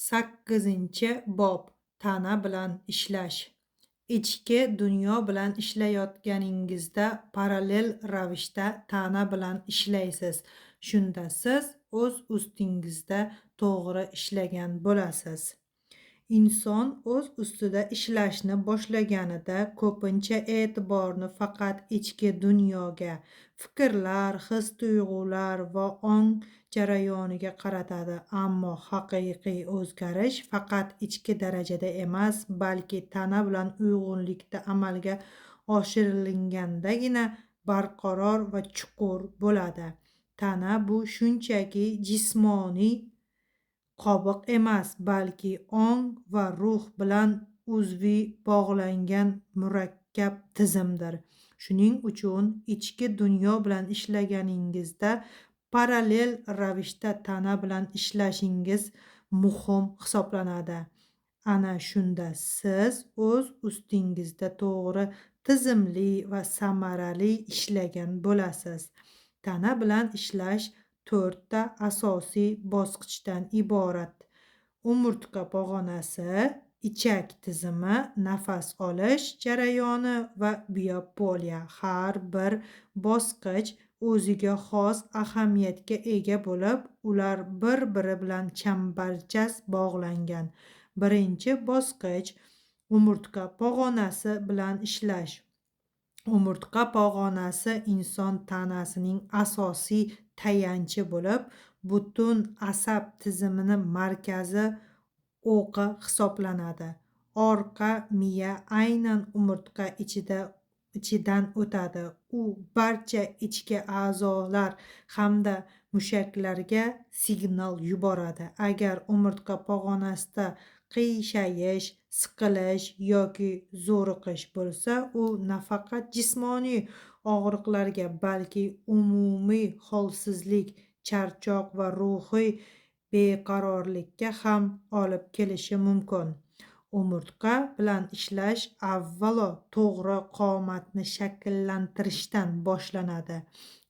8-bob. Tana bilan ishlash. Ichki dunyo bilan ishlayotganingizda parallel ravishda tana bilan ishlaysiz. Shunda siz o'z ustingizda to'g'ri ishlagan bo'lasiz. Inson o'z ustida ishlashni boshlaganida ko'pincha e'tiborni faqat ichki dunyoga, fikrlar, his-tuyg'ular va ong jarayoniga qaratadi. Ammo haqiqiy o'zgarish faqat ichki darajada emas, balki tana bilan uyg'unlikda amalga oshirilgandagina barqaror va chuqur bo'ladi. Tana bu shunchaki jismoniy qobiq emas, balki ong va ruh bilan uzviy bog'langan murakkab tizimdir. Shuning uchun ichki dunyo bilan ishlaganingizda parallel ravishda tana bilan ishlashingiz muhim hisoblanadi. Ana shunda siz o'z ustingizda to'g'ri, tizimli va samarali ishlagan bo'lasiz. Tana bilan ishlash 4 ta asosiy bosqichdan iborat: umurtqa pog'onasi, ichak tizimi, nafas olish jarayoni va biopoliya. Har bir bosqich o'ziga xos ahamiyatga ega bo'lib, ular bir-biri bilan chambarchas bog'langan. Birinchi bosqich umurtqa pog'onasi bilan ishlash. Umurtqa pog'onasi inson tanasining asosiy tayanchi bo'lib, butun asab tizimini markazi o'qi hisoblanadi. Orqa miya aynan umurtqa ichidan o'tadi. U barcha ichki a'zolar hamda mushaklarga signal yuboradi. Agar umurtqa pog'onasida qiyshayish, siqilish yoki zo'riqish bo'lsa, u nafaqat jismoniy og'riqlarga, balki umumiy holsizlik, charchoq va ruhiy beqarorlikka ham olib kelishi mumkin. Umurtqa bilan ishlash avvalo to'g'ri qomatni shakllantirishdan boshlanadi.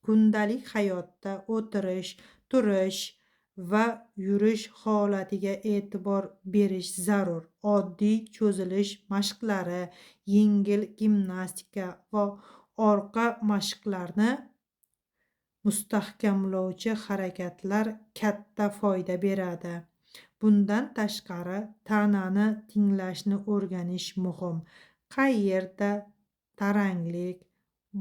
Kundalik hayotda o'tirish, turish va yurish holatiga e'tibor berish zarur. Oddiy cho'zilish mashqlari, yengil gimnastika va orqa mashqlarni mustahkamlovchi harakatlar katta foyda beradi. Bundan tashqari, tanani tinglashni o'rganish muhim. Qayerda taranglik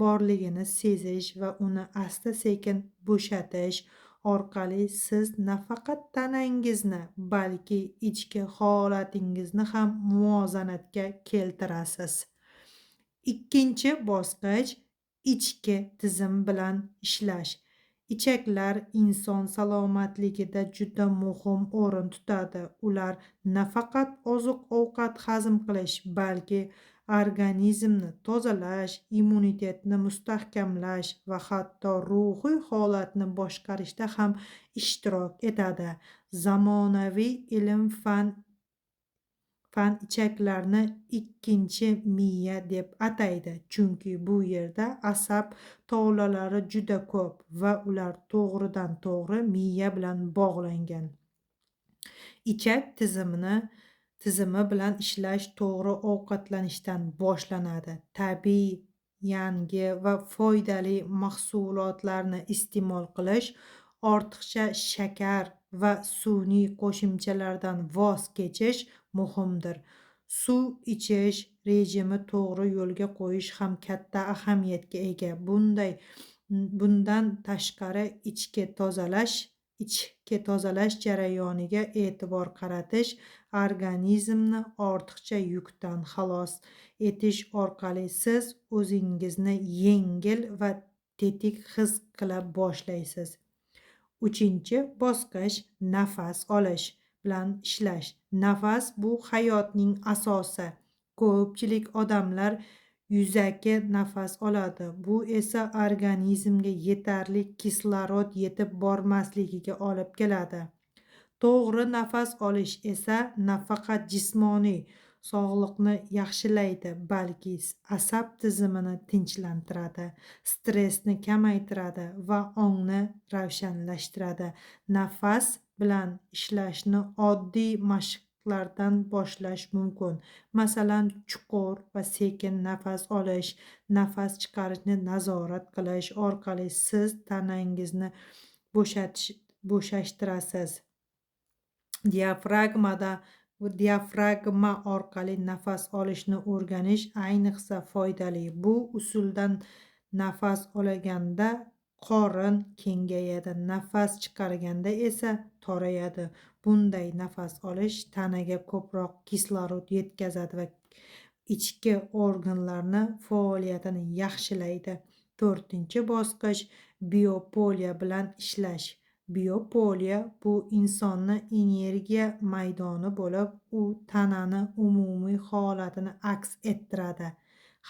borligini sezish va uni asta-sekin bo'shatish orqali siz nafaqat tanangizni, balki ichki holatingizni ham muvozanatga keltirasiz. Ikkinchi bosqich ichki tizim bilan ishlash. Ichaklar inson salomatligida juda muhim o'rin tutadi. Ular nafaqat oziq-ovqat hazm qilish, balki organizmni tozalash, immunitetni mustahkamlash va hatto ruhiy holatni boshqarishda ham ishtirok etadi. Zamonaviy ilm-fan ichaklarni ikkinchi miya deb ataydi, chunki bu yerda asab tolalari juda ko'p va ular to'g'ridan-to'g'ri miya bilan bog'langan. Ichak tizimi bilan ishlash to'g'ri ovqatlanishdan boshlanadi. Tabiiy, yangi va foydali mahsulotlarni iste'mol qilish, ortiqcha shakar va sun'iy qo'shimchalardan voz kechish muhimdir. Suv ichish rejimi to'g'ri yo'lga qo'yish ham katta ahamiyatga ega. Bundan tashqari ichki tozalash jarayoniga e'tibor qaratish, organizmni ortiqcha yukdan xalos etish orqali siz o'zingizni yengil va tetik his qila boshlaysiz. 3-bosqich nafas olish bilan ishlash. Nafas bu hayotning asosi. Ko'pchilik odamlar yuzaki nafas oladi. Bu esa organizmga yetarli kislorod yetib bormasligiga olib keladi. To'g'ri nafas olish esa nafaqat jismoniy sog'liqni yaxshilaydi, balki asab tizimini tinchlantiradi, stressni kamaytiradi va ongni ravshanlashtiradi. Nafas bilan ishlashni oddiy mashqlardan boshlash mumkin. Masalan, chuqur va sekin nafas olish, nafas chiqarishni nazorat qilish orqali siz tanangizni bo'shashtirasiz. Diafragma orqali nafas olishni o'rganish ayniqsa foydali. Bu usuldan nafas olganda qorin kengayadi, nafas chiqarganda esa torayadi. Bunday nafas olish tanaga ko'proq kislorod yetkazadi va ichki organlarni faoliyatini yaxshilaydi. To'rtinchi bosqich biopoliya bilan ishlash. Biopoliya bu insonni energiya maydoni bo'lib, u tanani umumiy holatini aks ettiradi.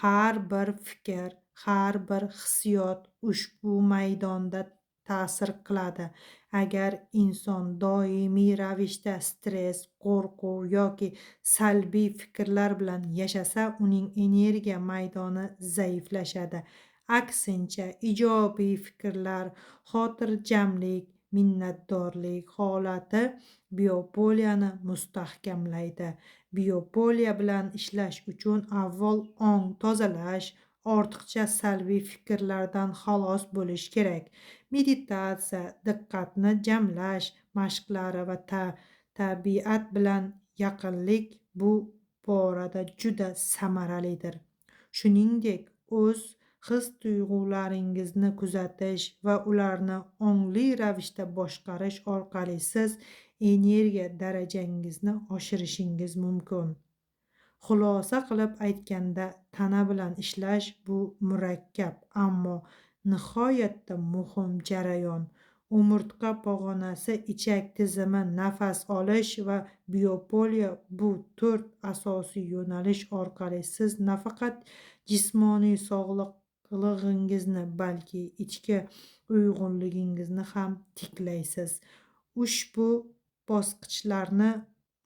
Har bir fikr, har bir hissiyot ushbu maydonda ta'sir qiladi. Agar inson doimiy ravishda stress, qo'rquv yoki salbiy fikrlar bilan yashasa, uning energiya maydoni zaiflashadi. Aksincha, ijobiy fikrlar, xotirjamlik, minnatdorlik holati biopoliyani mustahkamlaydi. Biopoliya bilan ishlash uchun avval ong tozalash, ortiqcha salbiy fikrlardan xalos bo'lish kerak. Meditatsiya, diqqatni jamlash mashqlari va tabiat bilan yaqinlik bu borada juda samaralidir. Shuningdek, o'z his-tuyg'ularingizni kuzatish va ularni ongli ravishda boshqarish orqali siz energiya darajangizni oshirishingiz mumkin. Xulosa qilib aytganda, tana bilan ishlash bu murakkab, ammo nihoyatda muhim jarayon. Umurtqa pog'onasi, ichak tizimi, nafas olish va biopoliya bu to'rt asosiy yo'nalish orqali siz nafaqat jismoniy sog'lig'ingizni, balki ichki uyg'unligingizni ham tiklaysiz. Ushbu bosqichlarni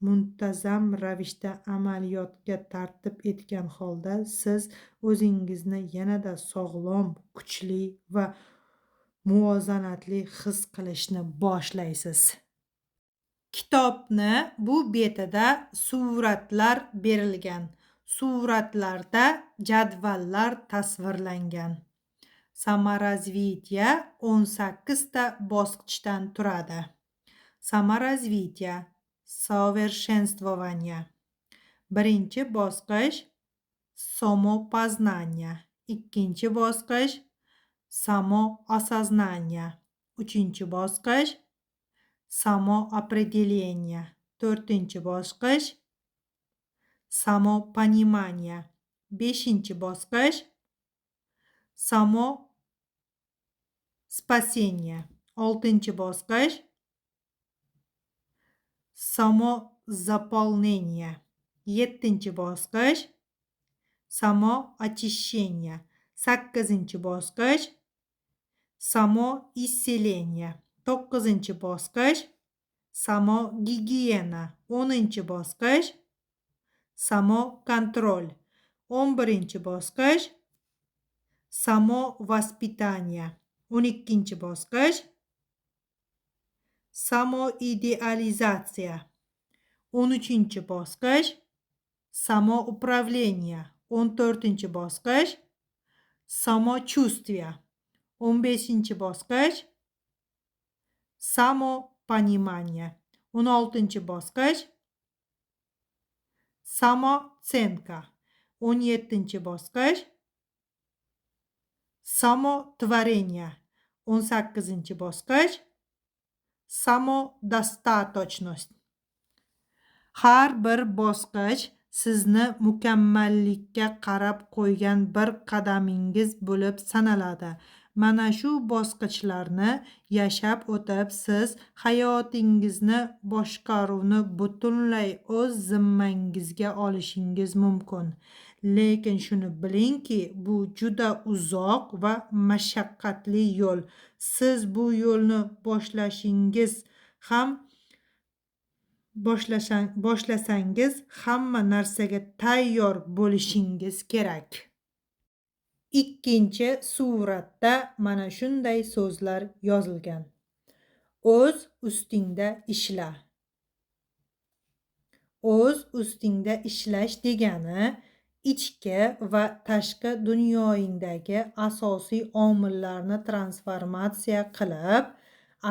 muntazam ravishda amaliyotga tartib etgan holda siz o'zingizni yanada sog'lom, kuchli va muvozanatli his qilishni boshlaysiz. Kitobni bu betida suratlar berilgan. Suratlarda jadvallar tasvirlangan. Саморазвитие 18 ta bosqichdan turadi. Саморазвитие, совершенствование. Birinchi bosqich самопознание, ikkinchi bosqich самоосознание, uchinchi bosqich самоопределение, to'rtinchi bosqich самопонимание, beshinchi bosqich самоспасение, oltinchi bosqich самозаполнение, yettinchi bosqich самоочищение, sakkizinchi bosqich самоисцеление, to'qqizinchi bosqich самогигиена, 10-chi bosqich самоконтроль, 11-chi bosqich самовоспитание, 12-chi bosqich самоидеализация, 13-chi bosqich самоуправление, 14-chi bosqich самочувствие, 15-chi bosqich самопонимание, 16-chi bosqich самооценка, 17-chi bosqich самотворение, 18-chi bosqich самодостаточность. Har bir bosqich sizni mukammallikka qarab qo'ygan bir qadamingiz bo'lib sanaladi. Mana shu bosqichlarni yashab o'tib, siz hayotingizni boshqaruvni butunlay o'z zimmangizga olishingiz mumkin. Lekin shuni bilingki, bu juda uzoq va mashaqqatli yo'l. Siz bu yo'lni boshlasangiz hamma narsaga tayyor bo'lishingiz kerak. Ikkinchi suratda mana shunday so'zlar yozilgan. O'z ustingda ishla. O'z ustingda ishlash degani ichki va tashqi dunyoingdagi asosiy omillarni transformatsiya qilib,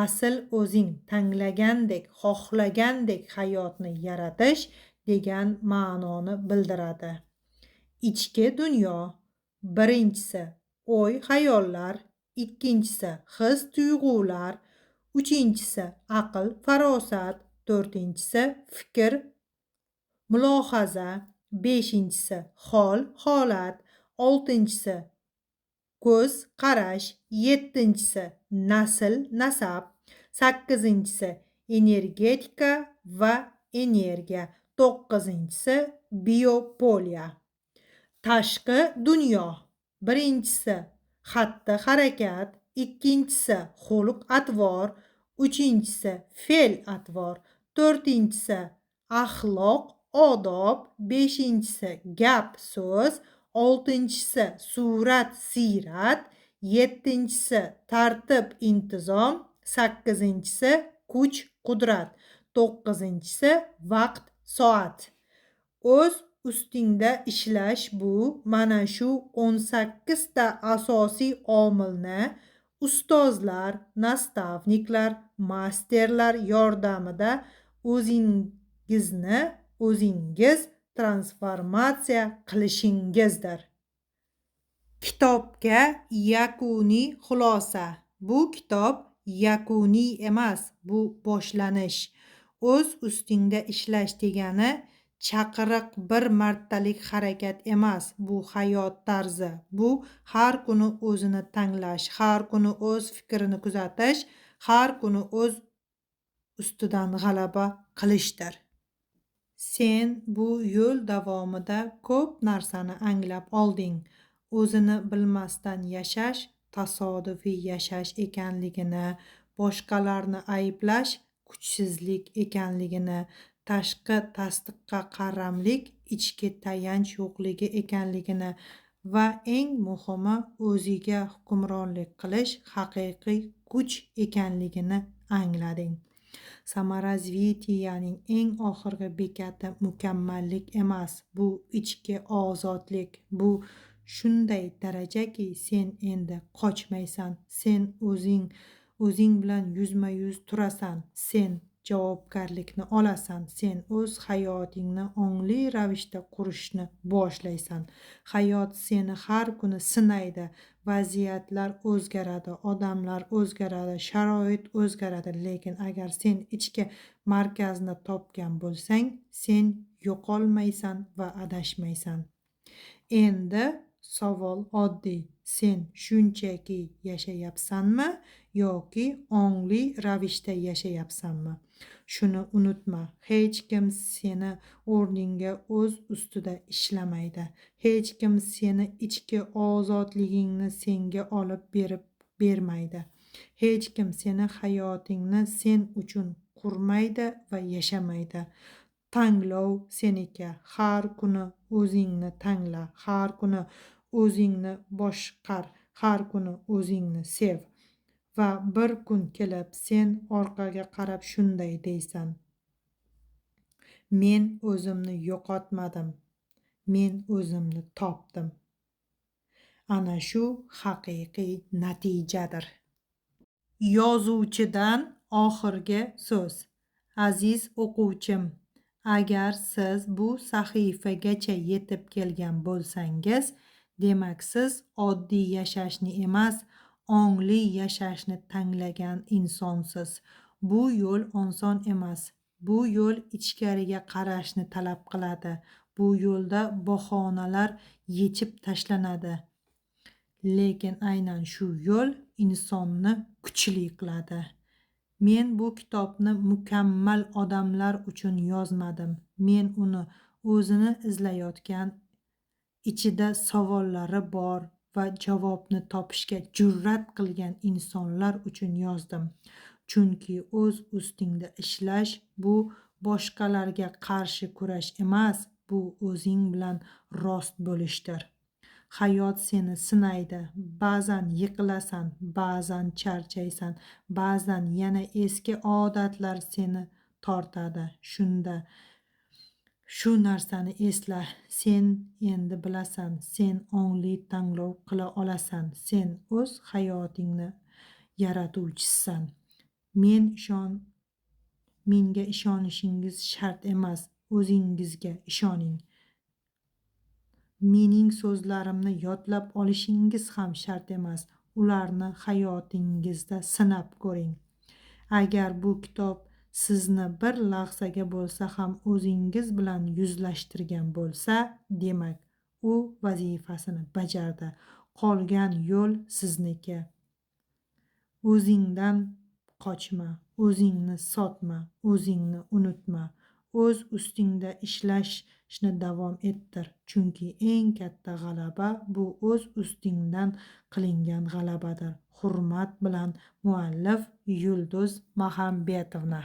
asl o'zing tanlagandek, xohlagandek hayotni yaratish degan ma'noni bildiradi. Ichki dunyo: birinchisi o'y-xayollar, ikkinchisi his-tuyg'ular, uchinchisi aql-farosat, to'rtinchisi fikr, mulohaza, beshinchisi hol-holat, oltinchisi ko'z qarash, yettinchisi nasl-nasab, sakkizinchisi energetika va energiya, to'qqizinchisi biopoliya. Tashqi dunyo: birinchisi xatti-harakat, ikkinchisi xulq-atvor, uchinchisi fe'l-atvor, to'rtinchisi axloq, odob, beshinchisi gap-so'z, oltinchisi surat-siyrat, yettinchisi tartib-intizom, sakkizinchisi kuch-qudrat, to'qqizinchisi vaqt-soat. O'z ustingda ishlash bu mana shu 18 ta asosiy omilni ustozlar, nastavniklar, masterlar yordamida o'zingizni o'zingiz transformatsiya qilishingizdir. Kitobga yakuniy xulosa. Bu kitob yakuniy emas, bu boshlanish. O'z ustingda ishlash degani chaqiriq bir martalik harakat emas, bu hayot tarzi. Bu har kuni o'zini tanlash, har kuni o'z fikrini kuzatish, har kuni o'z ustidan g'alaba qilishdir. Sen bu yo'l davomida ko'p narsani anglab olding. O'zini bilmasdan yashash tasodifiy yashash ekanligini, boshqalarni ayblash kuchsizlik ekanligini, tashqi tasdiqqa qaramlik ichki tayanch yo'qligi ekanligini va eng muhimi o'ziga hukmronlik qilish haqiqiy kuch ekanligini anglading. Samоразвитияning eng oxirgi bekati mukammallik emas, bu ichki ozodlik. Bu shunday darajaki, sen endi qochmaysan, sen o'zing bilan yuzma-yuz turasan, sen javobgarlikni olasan, sen o'z hayotingni ongli ravishda qurishni boshlaysan. Hayot seni har kuni sinaydi, vaziyatlar o'zgaradi, odamlar o'zgaradi, sharoit o'zgaradi, lekin agar sen ichki markazni topgan bo'lsang, sen yo'qolmaysan va adashmaysan. Endi savol oddiy: sen shunchaki yashayapsanmi yoki ongli ravishda yashayapsanmi? Shuni unutma, hech kim seni o'rningga o'z ustida ishlamaydi. Hech kim seni ichki ozodligingni senga olib bermaydi. Hech kim seni hayotingni sen uchun qurmaydi va yashamaydi. Tanlov seniki. Har kuni o'zingni tanla, har kuni o'zingni boshqar, har kuni o'zingni sev. Va bir kun kelib sen orqaga qarab shunday deysan: men o'zimni yo'qotmadim, men o'zimni topdim. Ana shu haqiqiy natijadir. Yozuvchidan oxirgi so'z. Aziz o'quvchim, agar siz bu sahifagacha yetib kelgan bo'lsangiz, demak siz oddiy yashashni emas, ongli yashashni tanlagan insonsiz. Bu yo'l oson emas. Bu yo'l ichkariga qarashni talab qiladi. Bu yo'lda bahonalar yechib tashlanadi. Lekin aynan shu yo'l insonni kuchli qiladi. Men bu kitobni mukammal odamlar uchun yozmadim. Men uni o'zini izlayotgan, ichida savollari bor va javobni topishga jur'at qilgan insonlar uchun yozdim. Chunki o'z ustingda ishlash bu boshqalarga qarshi kurash emas, bu o'zing bilan rost bo'lishdir. Hayot seni sinaydi. Ba'zan yiqilasan, ba'zan charchaysan, ba'zan yana eski odatlar seni tortadi. Shunda shu narsani esla: sen endi bilasan, sen ongli tanlov qila olasan, sen o'z hayotingni yaratuvchisisan. Menga ishonishingiz shart emas, o'zingizga ishoning. Mening so'zlarimni yodlab olishingiz ham shart emas, ularni hayotingizda sinab ko'ring. Agar bu kitob sizni bir lahzaga bo'lsa ham o'zingiz bilan yuzlashtirgan bo'lsa, demak, u vazifasini bajardi. Qolgan yo'l sizniki. O'zingdan qochma, o'zingni sotma, o'zingni unutma. O'z ustingda ishlashni davom ettir, chunki eng katta g'alaba bu o'z ustingdan qilingan g'alabadir. Hurmat bilan, muallif Yulduz Mahambetovna.